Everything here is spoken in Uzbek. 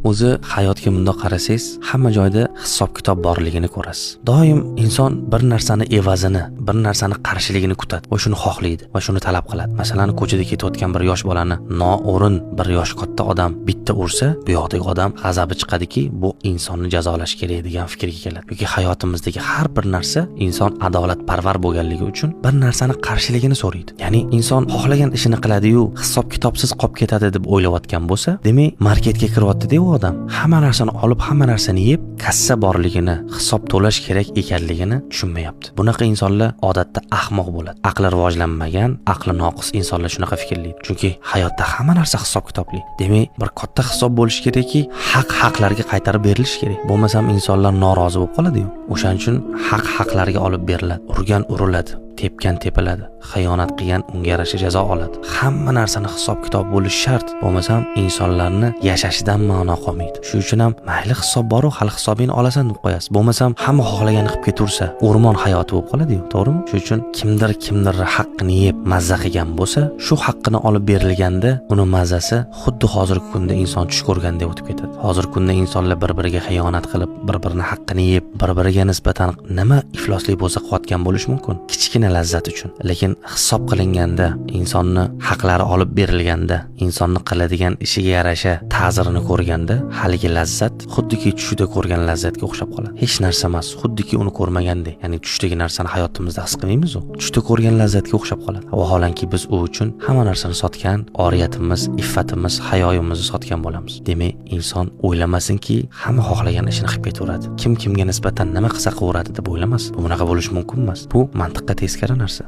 O'zi hayotga mundoq qarasangiz, hamma joyda hisob-kitob borligini ko'rasiz. Doim inson bir narsani evazini, bir narsani qarshiligini kutadi va shuni xohlaydi va shuni talab qiladi. Masalan, ko'chada ketayotgan bir yosh bolani noo'rin bir yosh katta odam bitta ursa, bu yoqdagi odam g'azabi chiqadiki, bu insonni jazolash kerak degan fikrga keladi. Yoki hayotimizdagi har bir narsa inson adolatparvar bo'lganligi uchun bir narsani qarshiligini so'raydi. Ya'ni inson xohlagan ishini qiladi-yu, hisob-kitobsiz qolib ketadi deb o'ylayotgan bo'lsa, demak, marketga kiryapti-da u odam. Hamma narsani olib, hamma narsani yeb, kassa borligini, hisob to'lash kerak ekanligini tushunmayapti. Bunaqa insonlar odatda ahmoq bo'ladi. Aqli rivojlanmagan, aqli noqis insonlar shunaqa fikrlaydi. Chunki hayotda hamma narsa hisob-kitobli. Demak, bir katta hisob bo'lishi kerakki, haq haqlarga qaytarib berilishi kerak. Bo'lmasam insonlar norozi bo'lib qoladi-yu. O'shaning uchun haq haqlarga olib beriladi. Urgan uriladi, tepgan tepiladi, xiyonat qilgan unga yarasha jazo oladi. Hamma narsani hisob-kitob bo'lishi shart. Bo'lmasam insonlarni yashashidan ma'no qolmaydi. Shuning uchun ham mayli hisob bor-u, hali hisobingni olasan deb qo'yasiz. Bo'lmasam hamma xohlaganini qilib ketaversa, o'rmon hayoti bo'lib qoladi-yu, to'g'rimi? Shuning uchun kimdir kimdir haqqini yeb mazza qilgan bo'lsa, shu haqqini olib berilganda uni mazasi xuddi hozirgi kunda inson tush ko'rgandek o'tib ketadi. Hozirgi kunda insonlar bir-biriga xiyonat qilib, bir-birini haqqini yeb, bir-biriga nisbatan nima ifloslik bo'lsa qilayotgan bo'lishi mumkin. Kichkina lazzat uchun. Lekin hisob qilinganda, insonni haqlari olib berilganda, insonni qiladigan ishiga yarasha ta'zirini ko'rganda, haligi lazzat xuddiki tushida ko'rgan lazzatga o'xshab qoladi. Hech narsa emas, xuddiki uni ko'rmagandek. Ya'ni tushdagi narsani hayotimizda his qilmaymiz-u. Tushda ko'rgan lazzatga o'xshab qoladi. Vaholanki biz u uchun hamma narsani sotgan, oriyatimiz, iffatimiz, hayoyimizni sotgan bo'lamiz. Demak, inson o'ylamasinki, hamma xohlagan ishini qilib ketaveradi. Kim kimga nisbatan nima qilsa qilaveradi deb o'ylamasin. Bu bunaqa bo'lishi mumkin emas. Bu mantiqqa teskari narsa.